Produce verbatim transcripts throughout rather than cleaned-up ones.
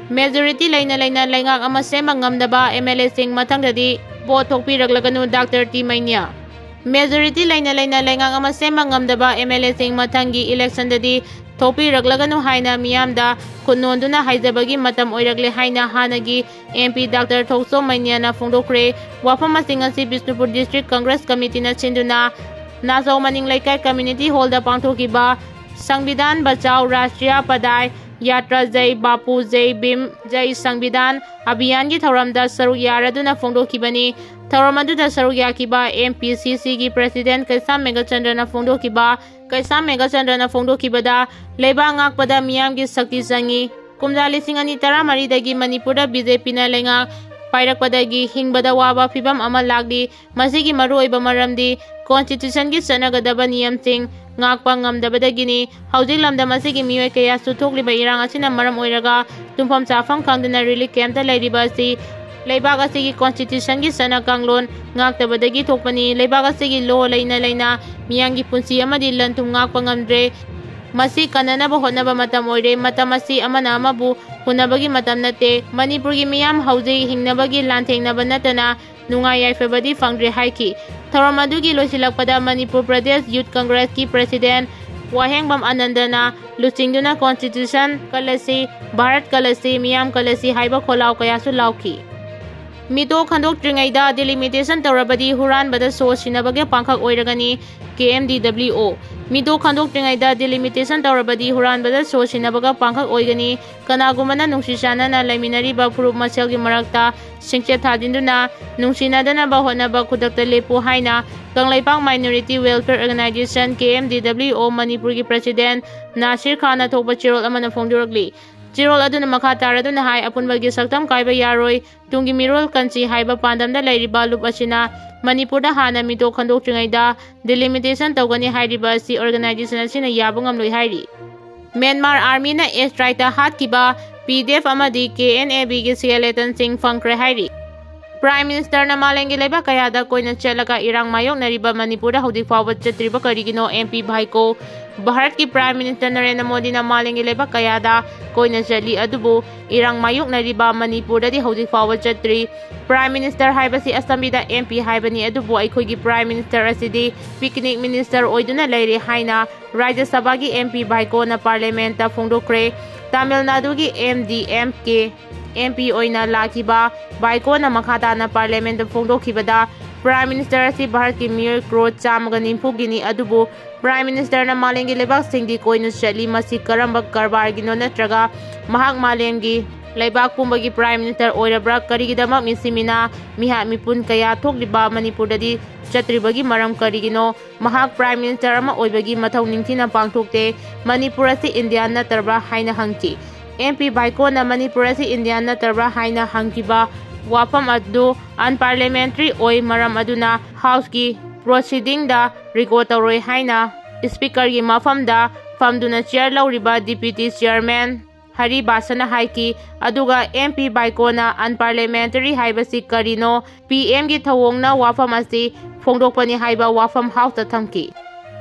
Majority ꯂꯩꯅ ꯂꯩꯅ ꯂꯩꯉꯥꯛ ꯑꯃ ꯁꯦꯝꯕ ꯉꯝꯗꯕ M L A ꯁꯤꯡ ꯃꯊꯪꯗꯗꯤ vote ꯊꯣꯛꯄꯤꯔꯛꯂꯒꯅꯨ, Doctor T ꯃꯩꯅ꯭ꯌꯥ꯫ Majority ꯂꯩꯅ ꯂꯩꯅ ꯂꯩꯉꯥꯛ ꯑꯃ ꯁꯦꯝꯕ ꯉꯝꯗꯕ M L A ꯁꯤꯡ ꯃꯊꯪꯒꯤ election ꯗꯗꯤ ꯊꯣꯛꯄꯤꯔꯛꯂꯒꯅꯨ ꯍꯥꯏꯅ ꯃꯤꯌꯥꯝꯗ ꯈꯨꯠ ꯅꯣꯟꯗꯨꯅ ꯍꯥꯏꯖꯕꯒꯤ ꯃꯇꯝ ꯑꯣꯏꯔꯛꯂꯦ ꯍꯥꯏꯅ ꯍꯥꯟꯅꯒꯤ M P Doctor ꯊꯣꯛꯆꯣꯝ ꯃꯩꯅ꯭ꯌꯥꯅ ꯐꯣꯡꯗꯣꯛꯈ꯭ꯔꯦ꯫ ꯋꯥꯐꯝ ꯑꯁꯤꯡ ꯑꯁꯤ ꯕꯤꯁꯅꯨꯄꯨꯔ District Congress Committee ꯅ ꯁꯤꯟꯗꯨꯅ ꯅꯥꯖꯥꯎ ꯃꯅꯤꯡ ꯂꯩꯀꯥꯏ Community Hall ꯗ ꯄꯥꯡꯊꯣꯛꯈꯤꯕ Sangvidhan Bachao Rashtriya Padai Yatra Jai Bapu Jai Bhim Jai Sangvidhan Abhiyan ꯒꯤ ꯊꯧꯔꯝꯗ ꯁꯔꯨꯛ ꯌꯥꯔꯗꯨꯅ ꯐꯣꯡꯗꯣꯛꯈꯤꯕꯅꯤ꯫ ꯊꯧꯔꯝ ꯑꯗꯨꯗ ꯁꯔꯨꯛ ꯌꯥꯈꯤꯕ M P C C ꯒꯤ President ꯀꯩꯁꯥꯝ ꯃꯦꯘꯆꯟꯗ꯭ꯔꯅ ꯐꯣꯡꯗꯣꯛꯈꯤꯕ, ꯀꯩꯁꯥꯝ ꯃꯦꯘꯆꯟꯗ꯭ꯔꯅ ꯐꯣꯡꯗꯣꯛꯈꯤꯕꯗ, ꯂꯩꯕꯥꯛ ꯉꯥꯛꯄꯗ ꯃꯤꯌꯥꯝꯒꯤ ꯁꯛꯇꯤ ꯆꯪꯏ꯫ ꯀꯨꯝꯖꯥ ꯂꯤꯁꯤꯡ ꯑꯅꯤ ꯇꯔꯥꯃꯔꯤꯗꯒꯤ ꯃꯅꯤꯄꯨꯔꯗ B J P ꯅ ꯂꯩꯉꯥꯛ ꯄꯥꯏꯔꯛꯄꯗꯒꯤ ꯍꯤꯡꯕꯗ ꯋꯥꯕ ꯐꯤꯕꯝ ꯑꯃ ꯂꯥꯛꯂꯤ꯫ ꯃꯁꯤꯒꯤ ꯃꯔꯨꯑꯣꯏꯕ ꯃꯔꯝꯗꯤ Constitution ꯒꯤ ꯆꯠꯅꯒꯗꯕ ꯅꯤꯌꯝꯁꯤꯡ ꯉꯥꯛꯄ ꯉꯝꯗꯕꯗꯒꯤꯅꯤ꯫ ꯍꯧꯖꯤꯛ ꯂꯝꯗꯝ ꯑꯁꯤꯒꯤ ꯃꯤꯑꯣꯏ ꯀꯌꯥꯁꯨ ꯊꯣꯛꯂꯤꯕ ꯏꯔꯥꯡ ꯑꯁꯤꯅ ꯃꯔꯝ ꯑꯣꯏꯔꯒ ꯇꯨꯝꯐꯝ ꯆꯥꯐꯝ ꯈꯪꯗꯅ relief camp ꯇ ꯂꯩꯔꯤꯕ ꯑꯁꯤ ꯂꯩꯕꯥꯛ ꯑꯁꯤꯒꯤ Constitution ꯒꯤ ꯆꯠꯅ ꯀꯥꯡꯂꯣꯟ ꯉꯥꯛꯇꯕꯗꯒꯤ ꯊꯣꯛꯄꯅꯤ꯫ ꯂꯩꯕꯥꯛ ꯑꯁꯤꯒꯤ law ꯂꯩꯅ ꯂꯩꯅ ꯃꯤꯌꯥꯝꯒꯤ ꯄꯨꯟꯁꯤ ꯑꯃꯗꯤ ꯂꯟ ꯊꯨꯝ ꯉꯥꯛꯄ ꯉꯝꯗ꯭ꯔꯦ꯫ ꯃꯁꯤ ꯀꯟꯅꯅꯕ ꯍꯣꯠꯅꯕ ꯃꯇꯝ ꯑꯣꯏꯔꯦ꯫ ꯃꯇꯝ ꯑꯁꯤ ꯑꯃꯅ ꯑꯃꯕꯨ ꯍꯨꯟꯅꯕꯒꯤ ꯃꯇꯝ ꯅꯠꯇꯦ꯫ ꯃꯅꯤꯄꯨꯔꯒꯤ ꯃꯤꯌꯥꯝ ꯍꯧꯖꯤꯛ ꯍꯤꯡꯅꯕꯒꯤ ꯂꯥꯟꯊꯦꯡꯅꯕ ꯅꯠꯇꯅ ꯅꯨꯡꯉꯥꯏ ꯌꯥꯏꯐꯕꯗꯤ ꯐꯪꯗ꯭ꯔꯦ ꯍꯥꯏꯈꯤ꯫ ꯊꯧꯔꯝ ꯑꯗꯨꯒꯤ ꯂꯣꯏꯁꯤꯜꯂꯛꯄꯗ ꯃꯅꯤꯄꯨꯔ ꯄ꯭ꯔꯗꯦꯁ Youth Congress ꯀꯤ President ꯋꯥꯍꯦꯡꯕꯝ ꯑꯥꯅꯟꯗꯅ ꯂꯨꯆꯤꯡꯗꯨꯅ Constitution ꯀꯜꯂꯁꯤ, ꯚꯥꯔꯠ ꯀꯜꯂꯁꯤ, ꯃꯤꯌꯥꯝ ꯀꯜꯂꯁꯤ ꯍꯥꯏꯕ ꯈꯣꯜꯂꯥꯎ ꯀꯌꯥꯁꯨ ꯂꯥꯎꯈꯤ꯫ ꯃꯤꯇꯣ ꯈꯟꯗꯣꯛꯇ꯭ꯔꯤꯉꯩꯗ delimitation ꯇꯧꯔꯕꯗꯤ ꯍꯨꯔꯥꯟꯕꯗ ꯁꯣ ꯁꯤꯟꯅꯕꯒꯤ ꯄꯥꯡꯈꯛ ꯑꯣꯏꯔꯒꯅꯤ, K M D W O꯫ ꯃꯤꯇꯣ ꯈꯟꯗꯣꯛꯇ꯭ꯔꯤꯉꯩꯗ delimitation ꯇꯧꯔꯕꯗꯤ ꯍꯨꯔꯥꯟꯕꯗ ꯁꯣ ꯁꯤꯟꯅꯕꯒ ꯄꯥꯡꯈꯛ ꯑꯣꯏꯒꯅꯤ꯫ ꯀꯅꯥꯒꯨꯝꯕꯅ ꯅꯨꯡꯁꯤ ꯆꯥꯟꯅꯅ ꯂꯩꯃꯤꯟꯅꯔꯤꯕ ꯐꯨꯔꯨꯞ ꯃꯁꯦꯜꯒꯤ ꯃꯔꯛꯇ ꯁꯤꯡꯆꯦꯠ ꯊꯥꯖꯤꯟꯗꯨꯅ ꯅꯨꯡꯁꯤꯅꯗꯅꯕ ꯍꯣꯠꯅꯕ ꯈꯨꯗꯛꯇ ꯂꯦꯞꯄꯨ ꯍꯥꯏꯅ Kangleipak Minority Welfare Organisation, K M D W O, ꯃꯅꯤꯄꯨꯔꯒꯤ President ꯅꯥꯁꯤꯔ ꯈꯥꯟꯅ ꯊꯣꯛꯄ ꯆꯦꯔꯣꯜ ꯑꯃꯅ ꯐꯣꯡꯗꯣꯔꯛꯂꯤ꯫ ꯆꯦꯔꯣꯜ ꯑꯗꯨꯅ ꯃꯈꯥ ꯇꯥꯔꯗꯨꯅ ꯍꯥꯏ, ꯑꯄꯨꯟꯕꯒꯤ ꯁꯛꯇꯝ ꯀꯥꯏꯕ ꯌꯥꯔꯣꯏ꯫ ꯇꯨꯡꯒꯤ ꯃꯤꯔꯣꯜ ꯀꯟꯁꯤ ꯍꯥꯏꯕ ꯄꯥꯟꯗꯝꯗ ꯂꯩꯔꯤꯕ ꯂꯨꯞ ꯑꯁꯤꯅ ꯃꯅꯤꯄꯨꯔꯗ ꯍꯥꯟꯅ ꯃꯤꯇꯣ ꯈꯟꯗꯣꯛꯇ꯭ꯔꯤꯉꯩꯗ delimitation ꯇꯧꯒꯅꯤ ꯍꯥꯏꯔꯤꯕ ꯑꯁꯤ organization ꯑꯁꯤꯅ ꯌꯥꯕ ꯉꯝꯂꯣꯏ ꯍꯥꯏꯔꯤ꯫ ꯃ꯭ꯌꯥꯟꯃꯥꯔ Army ꯅ air strike ꯇ ꯍꯥꯠꯈꯤꯕ P D F ꯑꯃꯗꯤ K N A B ꯒꯤ skeleton ꯁꯤꯡ ꯐꯪꯈ꯭ꯔꯦ ꯍꯥꯏꯔꯤ꯫ Prime Minister ꯅ ꯃꯥꯂꯦꯝꯒꯤ ꯂꯩꯕꯥꯛ ꯀꯌꯥꯗ ꯀꯣꯏꯅ ꯆꯠꯂꯒ ꯏꯔꯥꯡ ꯃꯥꯌꯣꯛꯅꯔꯤꯕ ꯃꯅꯤꯄꯨꯔꯗ ꯍꯧꯖꯤꯛ ꯐꯥꯎꯕ ꯆꯠꯇ꯭ꯔꯤꯕ ꯀꯔꯤꯒꯤꯅꯣ? M P ꯚꯥꯏꯀꯣ꯫ ꯚꯥꯔꯠꯀꯤ Prime Minister ꯅꯔꯦꯟꯗ꯭ꯔ ꯃꯣꯗꯤꯅ ꯃꯥꯂꯦꯝꯒꯤ ꯂꯩꯕꯥꯛ ꯀꯌꯥꯗ ꯀꯣꯏꯅ ꯆꯠꯂꯤ, ꯑꯗꯨꯕꯨ ꯏꯔꯥꯡ ꯃꯥꯌꯣꯛꯅꯔꯤꯕ ꯃꯅꯤꯄꯨꯔꯗꯗꯤ ꯍꯧꯖꯤꯛ ꯐꯥꯎꯕ ꯆꯠꯇ꯭ꯔꯤ꯫ Prime Minister ꯍꯥꯏꯕꯁꯤ ꯑꯁꯝꯕꯤꯗ M P ꯍꯥꯏꯕꯅꯤ, ꯑꯗꯨꯕꯨ ꯑꯩꯈꯣꯏꯒꯤ Prime Minister ꯑꯁꯤꯗꯤ picnic minister ꯑꯣꯏꯗꯨꯅ ꯂꯩꯔꯦ ꯍꯥꯏꯅ ꯔꯥꯖ꯭ꯌ ꯁꯚꯥꯒꯤ M P ꯚꯥꯏꯀꯣꯅ Parliament ꯇ ꯐꯣꯡꯗꯣꯛꯈ꯭ꯔꯦ꯫ ꯇꯥꯃꯤꯜ ꯅꯥꯗꯨꯒꯤ M D M K M P ꯑꯣꯏꯅ ꯂꯥꯛꯈꯤꯕ ꯚꯥꯏꯀꯣꯅ ꯃꯈꯥ ꯇꯥꯅ Parliament ꯇ ꯐꯣꯡꯗꯣꯛꯈꯤꯕꯗ, Prime Minister ꯑꯁꯤ ꯚꯥꯔꯠꯀꯤ ꯃꯤꯑꯣꯏ ꯀ꯭ꯔꯣꯔ ꯆꯥꯝꯃꯒ ꯅꯤꯐꯨꯒꯤꯅꯤ, ꯑꯗꯨꯕꯨ Prime Minister ꯅ ꯃꯥꯂꯦꯝꯒꯤ ꯂꯩꯕꯥꯛꯁꯤꯡꯗꯤ ꯀꯣꯏꯅ ꯆꯠꯂꯤ꯫ ꯃꯁꯤ ꯀꯔꯝꯕ ꯀꯔꯕꯥꯔꯒꯤꯅꯣ? ꯅꯠꯇ꯭ꯔꯒ ꯃꯍꯥꯛ ꯃꯥꯂꯦꯝꯒꯤ ꯂꯩꯕꯥꯛ ꯄꯨꯝꯕꯒꯤ Prime Minister ꯑꯣꯏꯔꯕ꯭ꯔꯥ? ꯀꯔꯤꯒꯤꯗꯃꯛ ꯃꯤꯁꯤ ꯃꯤꯅꯥ ꯃꯤꯍꯥꯠ ꯃꯤꯄꯨꯟ ꯀꯌꯥ ꯊꯣꯛꯂꯤꯕ ꯃꯅꯤꯄꯨꯔꯗꯗꯤ ꯆꯠꯇ꯭ꯔꯤꯕꯒꯤ ꯃꯔꯝ ꯀꯔꯤꯒꯤꯅꯣ? ꯃꯍꯥꯛ Prime Minister ꯑꯃ ꯑꯣꯏꯕꯒꯤ ꯃꯊꯧ ꯅꯤꯡꯊꯤꯅ ꯄꯥꯡꯊꯣꯛꯇꯦ꯫ ꯃꯅꯤꯄꯨꯔ ꯑꯁꯤ India ꯅꯠꯇ꯭ꯔꯕ꯭ꯔꯥ ꯍꯥꯏꯅ ꯍꯪꯈꯤ꯫ M P ꯚꯥꯏꯀꯣꯅ ꯃꯅꯤꯄꯨꯔ ꯑꯁꯤ India ꯅꯠꯇ꯭ꯔꯕ꯭ꯔꯥ ꯍꯥꯏꯅ ꯍꯪꯈꯤꯕ ꯋꯥꯐꯝ ꯑꯗꯨ unparliamentary ꯑꯣꯏ, ꯃꯔꯝ ꯑꯗꯨꯅ House ꯀꯤ proceeding ꯗ record ꯇꯧꯔꯣꯏ ꯍꯥꯏꯅ Speaker ꯒꯤ ꯃꯐꯝꯗ ꯐꯝꯗꯨꯅ chair ꯂꯧꯔꯤꯕ Deputy Chairman ꯍꯔꯤ ꯕꯥꯁꯅ ꯍꯥꯏꯈꯤ꯫ ꯑꯗꯨꯒ M P ꯚꯥꯏꯀꯣꯅ unparliamentary ꯍꯥꯏꯕꯁꯤ ꯀꯔꯤꯅꯣ? P M ꯒꯤ ꯊꯧꯑꯣꯡꯅ ꯋꯥꯐꯝ ꯑꯁꯤ ꯐꯣꯡꯗꯣꯛꯄꯅꯤ ꯍꯥꯏꯕ ꯋꯥꯐꯝ House ꯇ ꯊꯝꯈꯤ꯫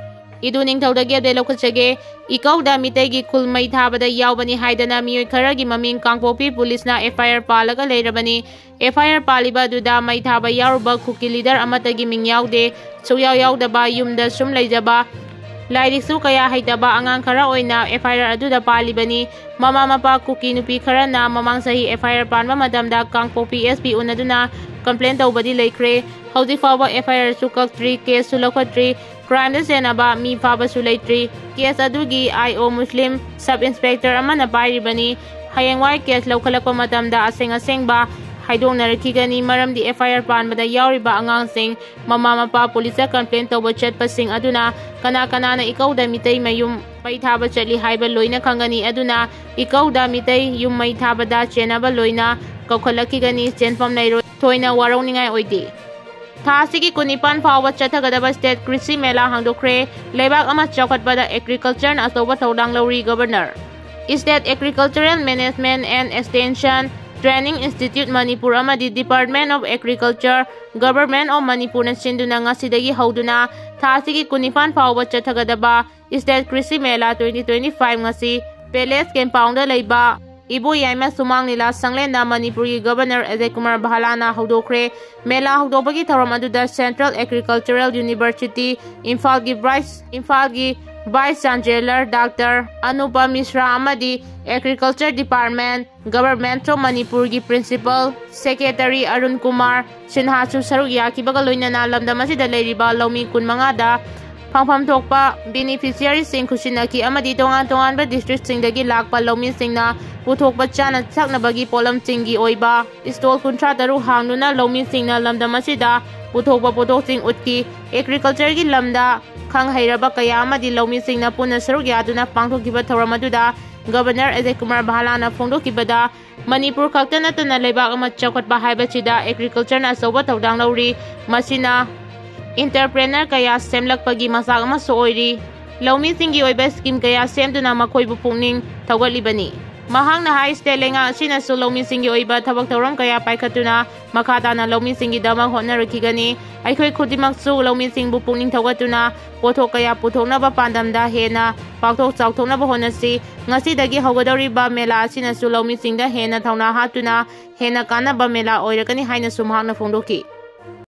ꯏꯗꯨ ꯅꯤꯡꯊꯧꯗꯒꯤ update ꯂꯧꯈꯠꯆꯒꯦ꯫ ꯏꯀꯧꯗ ꯃꯤꯇꯩꯒꯤ ꯈꯨꯜ ꯃꯩ ꯊꯥꯕꯗ ꯌꯥꯎꯕꯅꯤ ꯍꯥꯏꯗꯅ ꯃꯤꯑꯣꯏ ꯈꯔꯒꯤ ꯃꯃꯤꯡ ꯀꯥꯡꯄꯣꯛꯄꯤ ꯄꯨꯂꯤꯁꯅ F I R ꯄꯥꯜꯂꯒ ꯂꯩꯔꯕꯅꯤ꯫ F I R ꯄꯥꯜꯂꯤꯕ ꯑꯗꯨꯗ ꯃꯩ ꯊꯥꯕ ꯌꯥꯎꯔꯨꯕ ꯀꯨꯀꯤ leader ꯑꯃꯠꯇꯒꯤ ꯃꯤꯡ ꯌꯥꯎꯗꯦ꯫ ꯁꯨꯛꯌꯥꯎ ꯌꯥꯎꯗꯕ, ꯌꯨꯝꯗ ꯁꯨꯝ ꯂꯩꯖꯕ, ꯂꯥꯏꯔꯤꯛꯁꯨ ꯀꯌꯥ ꯍꯩꯇꯕ ꯑꯉꯥꯡ ꯈꯔ ꯑꯣꯏꯅ F I R ꯑꯗꯨꯗ ꯄꯥꯜꯂꯤꯕꯅꯤ꯫ ꯃꯃꯥ ꯃꯄꯥ ꯀꯨꯀꯤ ꯅꯨꯄꯤ ꯈꯔꯅ ꯃꯃꯥꯡ ꯆꯍꯤ F I R ꯄꯥꯟꯕ ꯃꯇꯝꯗ ꯀꯥꯡꯄꯣꯛꯄꯤ S P ꯎꯅꯗꯨꯅ complain ꯇꯧꯕꯗꯤ ꯂꯩꯈ꯭ꯔꯦ꯫ ꯍꯧꯖꯤꯛ ꯐꯥꯎꯕ F I R ꯁꯨ ꯀꯛꯇ꯭ꯔꯤ, case ꯁꯨ ꯂꯧꯈꯠꯇ꯭ꯔꯤ꯫ Crime ꯗ ꯆꯦꯟꯅꯕ ꯃꯤ ꯐꯥꯕꯁꯨ ꯂꯩꯇ꯭ꯔꯤ꯫ Case ꯑꯗꯨꯒꯤ I O Muslim sub inspector ꯑꯃꯅ ꯄꯥꯏꯔꯤꯕꯅꯤ꯫ ꯍꯌꯦꯡꯋꯥꯏ case ꯂꯧꯈꯠꯂꯛꯄ ꯃꯇꯝꯗ ꯑꯁꯦꯡ ꯑꯁꯦꯡꯕ ꯍꯥꯏꯗꯣꯛꯅꯔꯛꯈꯤꯒꯅꯤ, ꯃꯔꯝꯗꯤ F I R ꯄꯥꯟꯕꯗ ꯌꯥꯎꯔꯤꯕ ꯑꯉꯥꯡꯁꯤꯡ, ꯃꯃꯥ ꯃꯄꯥ ꯄꯨꯂꯤꯁꯇ complain ꯇꯧꯕ ꯆꯠꯄꯁꯤꯡ ꯑꯗꯨꯅ ꯀꯅꯥ ꯀꯅꯥꯅ ꯏꯀꯧꯗ ꯃꯤꯇꯩ ꯃꯌꯨꯝ ꯃꯩ ꯊꯥꯕ ꯆꯠꯂꯤ ꯍꯥꯏꯕ ꯂꯣꯏꯅ ꯈꯪꯒꯅꯤ꯫ ꯑꯗꯨꯅ ꯏꯀꯧꯗ ꯃꯤꯇꯩ ꯌꯨꯝ ꯃꯩ ꯊꯥꯕꯗ ꯆꯦꯟꯅꯕ ꯂꯣꯏꯅ ꯀꯧꯈꯠꯂꯛꯈꯤꯒꯅꯤ, ꯆꯦꯟꯐꯝ ꯂꯩꯔꯣꯏ, ꯊꯣꯏꯅ ꯋꯥꯔꯧꯅꯤꯡꯉꯥꯏ ꯑꯣꯏꯗꯦ꯫ ꯊꯥ ꯑꯁꯤꯒꯤ ꯀꯨꯟꯅꯤꯄꯥꯟ ꯐꯥꯎꯕ ꯆꯠꯊꯒꯗꯕ state ꯀ꯭ꯔꯤꯁꯤ ꯃꯦꯂꯥ ꯍꯥꯡꯗꯣꯛꯈ꯭ꯔꯦ꯫ ꯂꯩꯕꯥꯛ ꯑꯃ ꯆꯥꯎꯈꯠꯄꯗ agriculture ꯅ ꯑꯆꯧꯕ ꯊꯧꯗꯥꯡ ꯂꯧꯔꯤ꯫ Governor, State Agricultural Management and Extension Training Institute Manipur ꯑꯃꯗꯤ Department of Agriculture, Government of ꯃꯅꯤꯄꯨꯔꯅ ꯁꯤꯟꯗꯨꯅ ꯉꯁꯤꯗꯒꯤ ꯍꯧꯗꯨꯅ ꯊꯥ ꯑꯁꯤꯒꯤ ꯀꯨꯟꯅꯤꯄꯥꯟ ꯐꯥꯎꯕ ꯆꯠꯊꯒꯗꯕ State Krishi Mela twenty twenty-five ꯉꯁꯤ Palace Compoundꯗ ꯂꯩꯕ ꯏꯕꯣ ꯌꯥꯏꯃ ꯁꯨꯃꯥꯡ ꯂꯤꯂꯥ ꯁꯪꯂꯦꯟꯗ ꯃꯅꯤꯄꯨꯔꯒꯤ Governor ꯑꯖꯌ ꯀꯨꯃꯥꯔ ꯚꯥꯂꯥꯅ ꯍꯧꯗꯣꯛꯈ꯭ꯔꯦ꯫ ꯃꯦꯂꯥ ꯍꯧꯗꯣꯛꯄꯒꯤ ꯊꯧꯔꯝ ꯑꯗꯨꯗ Central Agricultural University ꯏꯝꯐꯥꯜꯒꯤ Vice, ꯏꯝꯐꯥꯜꯒꯤ Vice Chancellor Doctor ꯑꯅꯨꯄ ꯃꯤꯁ꯭ꯔꯥ ꯑꯃꯗꯤ Agriculture Department, Government of ꯃꯅꯤꯄꯨꯔꯒꯤ Principal Secretary ꯑꯔꯨꯟ ꯀꯨꯃꯥꯔ ꯁꯤꯟꯍꯥꯁꯨ ꯁꯔꯨꯛ ꯌꯥꯈꯤꯕꯒ ꯂꯣꯏꯅꯅ ꯂꯝꯗꯝ ꯑꯁꯤꯗ ꯂꯩꯔꯤꯕ ꯂꯧꯃꯤ ꯀꯨꯟꯃꯉꯥꯗ ꯐꯪꯐꯝ ꯊꯣꯛꯄ beneficiaryꯁꯤꯡ ꯈꯨꯠꯁꯤꯟꯅꯈꯤ ꯑꯃꯗꯤ ꯇꯣꯉꯥꯟ ꯇꯣꯉꯥꯟꯕ districtꯁꯤꯡꯗꯒꯤ ꯂꯥꯛꯄ ꯂꯧꯃꯤꯁꯤꯡꯅ ꯄꯨꯊꯣꯛꯄ ꯆꯥꯅ ꯊꯛꯅꯕꯒꯤ ꯄꯣꯠꯂꯝꯁꯤꯡꯒꯤ ꯑꯣꯏꯕ stall ꯀꯨꯟꯊ꯭ꯔꯥ ꯇꯔꯨꯛ ꯍꯥꯡꯗꯨꯅ ꯂꯧꯃꯤꯁꯤꯡꯅ ꯂꯝꯗꯝ ꯑꯁꯤꯗ ꯄꯨꯊꯣꯛꯄ ꯄꯣꯠꯊꯣꯛꯁꯤꯡ ꯎꯠꯈꯤ꯫ Agricultureꯒꯤ ꯂꯝꯗ ꯈꯪ ꯍꯩꯔꯕ ꯀꯌꯥ ꯑꯃꯗꯤ ꯂꯧꯃꯤꯁꯤꯡꯅ ꯄꯨꯟꯅ ꯁꯔꯨꯛ ꯌꯥꯗꯨꯅ ꯄꯥꯡꯊꯣꯛꯈꯤꯕ ꯊꯧꯔꯝ ꯑꯗꯨꯗ Governor ꯑꯖꯌ ꯀꯨꯃꯥꯔ ꯚꯥꯂꯥꯅ ꯐꯣꯡꯗꯣꯛꯈꯤꯕꯗ, ꯃꯅꯤꯄꯨꯔ ꯈꯛꯇ ꯅꯠꯇꯅ ꯂꯩꯕꯥꯛ ꯑꯃ ꯆꯥꯎꯈꯠꯄ ꯍꯥꯏꯕꯁꯤꯗ Agricultureꯅ ꯑꯆꯧꯕ ꯊꯧꯗꯥꯡ ꯂꯧꯔꯤ꯫ ꯃꯁꯤꯅ entrepreneur ꯀꯌꯥ ꯁꯦꯝꯂꯛꯄꯒꯤ ꯃꯆꯥꯛ ꯑꯃꯁꯨ ꯑꯣꯏꯔꯤ꯫ ꯂꯧꯃꯤꯁꯤꯡꯒꯤ ꯑꯣꯏꯕ scheme ꯀꯌꯥ ꯁꯦꯝꯗꯨꯅ ꯃꯈꯣꯏꯕꯨ ꯄꯨꯛꯅꯤꯡ ꯊꯧꯒꯠꯂꯤꯕꯅꯤ꯫ ꯃꯍꯥꯛꯅ ꯍꯥꯏ, state ꯂꯩꯉꯥꯛ ꯑꯁꯤꯅꯁꯨ ꯂꯧꯃꯤꯁꯤꯡꯒꯤ ꯑꯣꯏꯕ ꯊꯕꯛ ꯊꯧꯔꯝ ꯀꯌꯥ ꯄꯥꯏꯈꯠꯇꯨꯅ ꯃꯈꯥ ꯇꯥꯅ ꯂꯧꯃꯤꯁꯤꯡꯒꯤꯗꯃꯛ ꯍꯣꯠꯅꯔꯛꯈꯤꯒꯅꯤ꯫ ꯑꯩꯈꯣꯏ ꯈꯨꯗꯤꯡꯃꯛꯁꯨ ꯂꯧꯃꯤꯁꯤꯡꯕꯨ ꯄꯨꯛꯅꯤꯡ ꯊꯧꯒꯠꯇꯨꯅ ꯄꯣꯠꯊꯣꯛ ꯀꯌꯥ ꯄꯨꯊꯣꯛꯅꯕ ꯄꯥꯟꯗꯝꯗ ꯍꯦꯟꯅ ꯄꯥꯛꯊꯣꯛ ꯆꯥꯎꯊꯣꯛꯅꯕ ꯍꯣꯠꯅꯁꯤ꯫ ꯉꯁꯤꯗꯒꯤ ꯍꯧꯒꯗꯧꯔꯤꯕ ꯃꯦꯂꯥ ꯑꯁꯤꯅꯁꯨ ꯂꯧꯃꯤꯁꯤꯡꯗ ꯍꯦꯟꯅ ꯊꯧꯅꯥ ꯍꯥꯞꯇꯨꯅ ꯍꯦꯟꯅ ꯀꯥꯟꯅꯕ ꯃꯦꯂꯥ ꯑꯣꯏꯔꯒꯅꯤ ꯍꯥꯏꯅꯁꯨ ꯃꯍꯥꯛꯅ ꯐꯣꯡꯗꯣꯛꯈꯤ꯫